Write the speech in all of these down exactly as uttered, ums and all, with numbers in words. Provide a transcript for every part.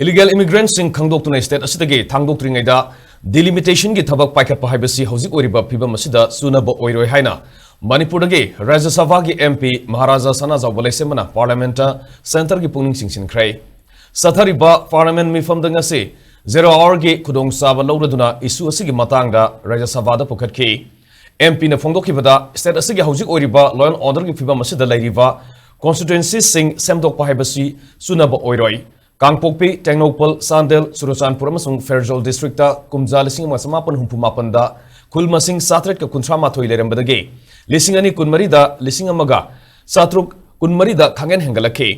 Illegal immigrantꯁꯤꯡ ꯈꯪꯗꯣꯛꯇꯨꯅ state ꯑꯁꯤꯗꯒꯤ ꯊꯥꯡꯗꯣꯛꯇ꯭ꯔꯤꯉꯩꯗ delimitationꯒꯤ ꯊꯕꯛ ꯄꯥꯏꯈꯠꯄ ꯍꯥꯏꯕꯁꯤ ꯍꯧꯖꯤꯛ ꯑꯣꯏꯔꯤꯕ ꯐꯤꯕꯝ ꯑꯁꯤꯗ ꯆꯨꯅꯕ ꯑꯣꯏꯔꯣꯏ ꯍꯥꯏꯅ ꯃꯅꯤꯄꯨꯔꯗꯒꯤ ꯔꯥꯖ꯭ꯌ ꯁꯚꯥꯒꯤ MP ꯃꯍꯥꯔꯥꯖꯥ ꯁꯅꯥꯖꯥꯎꯕ ꯂꯩꯁꯦꯝꯕꯅ Parliamentꯇ centreꯒꯤ ꯄꯨꯛꯅꯤꯡ ꯆꯤꯡꯁꯤꯟꯈ꯭ꯔꯦ꯫ ꯆꯠꯊꯔꯤꯕ Parliament ꯃꯤꯐꯝꯗ ꯉꯁꯤ zero hourꯒꯤ ꯈꯨꯗꯣꯡꯆꯥꯕ ꯂꯧꯔꯗꯨꯅ issue ꯑꯁꯤꯒꯤ ꯃꯇꯥꯡꯗ ꯔꯥꯖ꯭ꯌ ꯁꯚꯥꯗ ꯄꯨꯈꯠꯈꯤ꯫ MPꯅ ꯐꯣꯡꯗꯣꯛꯈꯤꯕꯗ, state ꯑꯁꯤꯒꯤ ꯍꯧꯖꯤꯛ ꯑꯣꯏꯔꯤꯕ law and orderꯒꯤ ꯐꯤꯕꯝ ꯑꯁꯤꯗ ꯂꯩꯔꯤꯕ constituencyꯁꯤꯡ ꯁꯦꯝꯗꯣꯛꯄ ꯍꯥꯏꯕꯁꯤ ꯆꯨꯅꯕ ꯑꯣꯏꯔꯣꯏ꯫ ꯀꯥꯡꯄꯣꯛꯄꯤ, ꯇꯦꯡꯅꯧꯄꯜ, ꯆꯥꯟꯗꯦꯜ, ꯆꯨꯔꯆꯥꯟꯄꯨꯔ ꯑꯃꯁꯨꯡ ꯐꯦꯔꯖꯣꯜ districtꯇ ꯀꯨꯝꯖꯥ ꯂꯤꯁꯤꯡ ꯑꯃ ꯆꯃꯥꯄꯟ ꯍꯨꯝꯐꯨ ꯃꯥꯄꯟꯗ ꯈꯨꯜ ꯃꯁꯤꯡ ꯆꯥꯇ꯭ꯔꯦꯠꯀ ꯀꯨꯟꯊ꯭ꯔꯥ ꯃꯥꯊꯣꯏ ꯂꯩꯔꯝꯕꯗꯒꯤ ꯂꯤꯁꯤꯡ ꯑꯅꯤ ꯀꯨꯟꯃꯔꯤꯗ ꯂꯤꯁꯤꯡ ꯑꯃꯒ ꯆꯥꯇ꯭ꯔꯨꯛ ꯀꯨꯟꯃꯔꯤꯗ ꯈꯪꯍꯦꯟ ꯍꯦꯟꯒꯠꯂꯛꯈꯤ꯫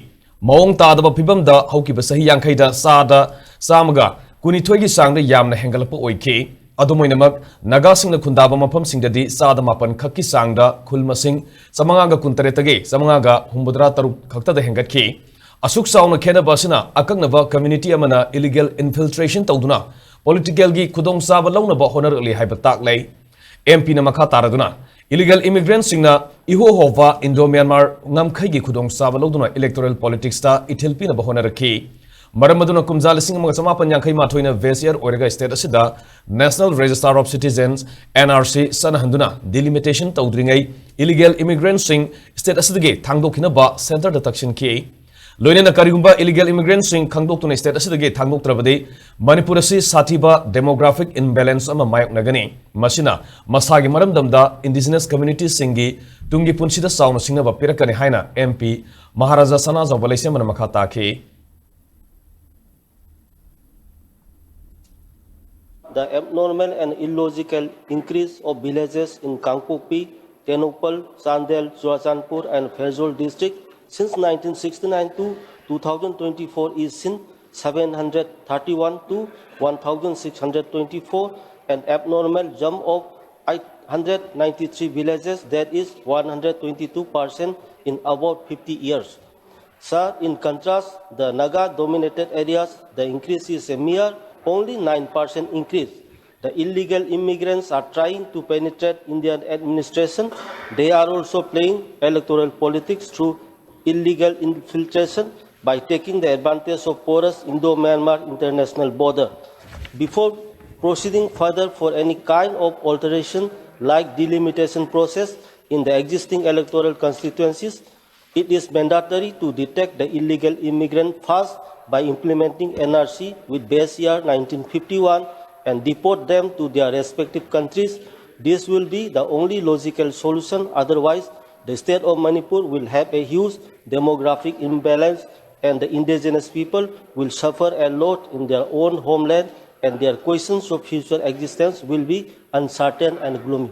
ꯃꯑꯣꯡ ꯇꯥꯗꯕ ꯐꯤꯕꯝꯗ ꯍꯧꯈꯤꯕ ꯆꯍꯤ ꯌꯥꯡꯈꯩꯗ ꯆꯥꯗ ꯆꯥꯝꯃꯒ ꯀꯨꯟꯅꯤꯊꯣꯏꯒꯤ ꯆꯥꯡꯗ ꯌꯥꯝꯅ ꯍꯦꯟꯒꯠꯂꯛꯄ ꯑꯣꯏꯈꯤ꯫ ꯑꯗꯨꯝ ꯑꯣꯏꯅꯃꯛ, ꯅꯥꯒꯥꯁꯤꯡꯅ ꯈꯨꯟꯗꯥꯕ ꯃꯐꯝꯁꯤꯡꯗꯗꯤ ꯆꯥꯗ ꯃꯥꯄꯟ ꯈꯛꯀꯤ ꯆꯥꯡꯗ ꯈꯨꯜ ꯃꯁꯤꯡ ꯆꯥꯃꯉꯥꯒ ꯀꯨꯟꯇꯔꯦꯠꯇꯒꯤ ꯆꯥꯃꯉꯥꯒ ꯍꯨꯝꯐꯨꯇꯔꯥ ꯇꯔꯨꯛ ꯈꯛꯇꯗ ꯍꯦꯟꯒꯠꯈꯤ꯫ ꯑꯁꯨꯛ ꯆꯥꯎꯅ ꯈꯦꯠꯅꯕ ꯑꯁꯤꯅ ꯑꯀꯛꯅꯕ community ꯑꯃꯅ illegal infiltration ꯇꯧꯗꯨꯅ politicalꯒꯤ ꯈꯨꯗꯣꯡꯆꯥꯕ ꯂꯧꯅꯕ ꯍꯣꯠꯅꯔꯛꯂꯤ ꯍꯥꯏꯕ ꯇꯥꯛꯂꯦ꯫ MPꯅ ꯃꯈꯥ ꯇꯥꯔꯗꯨꯅ, illegal immigrantꯁꯤꯡꯅ ꯏꯍꯣ ꯍꯣꯕ Indo-Myanmar ꯉꯝꯈꯩꯒꯤ ꯈꯨꯗꯣꯡꯆꯥꯕ ꯂꯧꯗꯨꯅ electoral politicsꯇ ꯏꯊꯤꯜ ꯄꯤꯅꯕ ꯍꯣꯠꯅꯔꯛꯈꯤ꯫ ꯃꯔꯝ ꯑꯗꯨꯅ ꯀꯨꯝꯖꯥ ꯂꯤꯁꯤꯡ ꯑꯃꯒ ꯆꯃꯥꯄꯟ ꯌꯥꯡꯈꯩ ꯃꯥꯊꯣꯏꯅ vacant ꯑꯣꯏꯔꯒ state ꯑꯁꯤꯗ National Register of Citizens, NRC, ꯆꯠꯅꯍꯟꯗꯨꯅ delimitation ꯇꯧꯗ꯭ꯔꯤꯉꯩ illegal immigrantꯁꯤꯡ state ꯑꯁꯤꯗꯒꯤ ꯊꯥꯡꯗꯣꯛꯈꯤꯅꯕ centreꯗ ꯇꯛꯁꯤꯟꯈꯤ꯫ ꯂꯣꯏꯅꯅ ꯀꯔꯤꯒꯨꯝꯕ illegal immigrantꯁꯤꯡ ꯈꯪꯗꯣꯛꯇꯨꯅ state ꯑꯁꯤꯗꯒꯤ ꯊꯥꯡꯗꯣꯛꯇ꯭ꯔꯕꯗꯤ ꯃꯅꯤꯄꯨꯔ ꯑꯁꯤ ꯁꯥꯊꯤꯕ demographic imbalance ꯑꯃ ꯃꯥꯌꯣꯛꯅꯒꯅꯤ꯫ ꯃꯁꯤꯅ ꯃꯁꯥꯒꯤ ꯃꯔꯝꯗꯝꯗ indigenous communityꯁꯤꯡꯒꯤ ꯇꯨꯡꯒꯤ ꯄꯨꯟꯁꯤꯗ ꯆꯥꯎꯅ ꯁꯤꯡꯅꯕ ꯄꯤꯔꯛꯀꯅꯤ ꯍꯥꯏꯅ MP ꯃꯍꯥꯔꯥꯖꯥ ꯁꯅꯥꯖꯥꯎꯕ ꯂꯩꯁꯦꯝꯕꯅ ꯃꯈꯥ ꯇꯥꯈꯤ꯫ The abnormal and illogical increase of villages in Kangpokpi, Tengnoupal, Chandel, Churachandpur and Pherzawl district since nineteen sixty-nine to two thousand twenty-four is since seven hundred thirty-one to one thousand six hundred twenty-four, an abnormal jump of eight hundred ninety-three villages, that is one hundred twenty-two percent in about fifty years. Sir, in contrast, the Naga-dominated areas, the increase is a mere only nine percent increase. The illegal immigrants are trying to penetrate Indian administration. They are also playing electoral politics through illegal infiltration. by taking the advantage of porous Indo-Myanmar international border. Before proceeding further for any kind of alteration like delimitation process in the existing electoral constituencies, it is mandatory to detect the illegal immigrant first by implementing N R C with base year nineteen fifty-one and deport them to their respective countries. This will be the only logical solution. Otherwise, the state of Manipur will have a huge demographic imbalance and the indigenous people will suffer a lot in their own homeland and their questions of future existence will be uncertain and gloomy.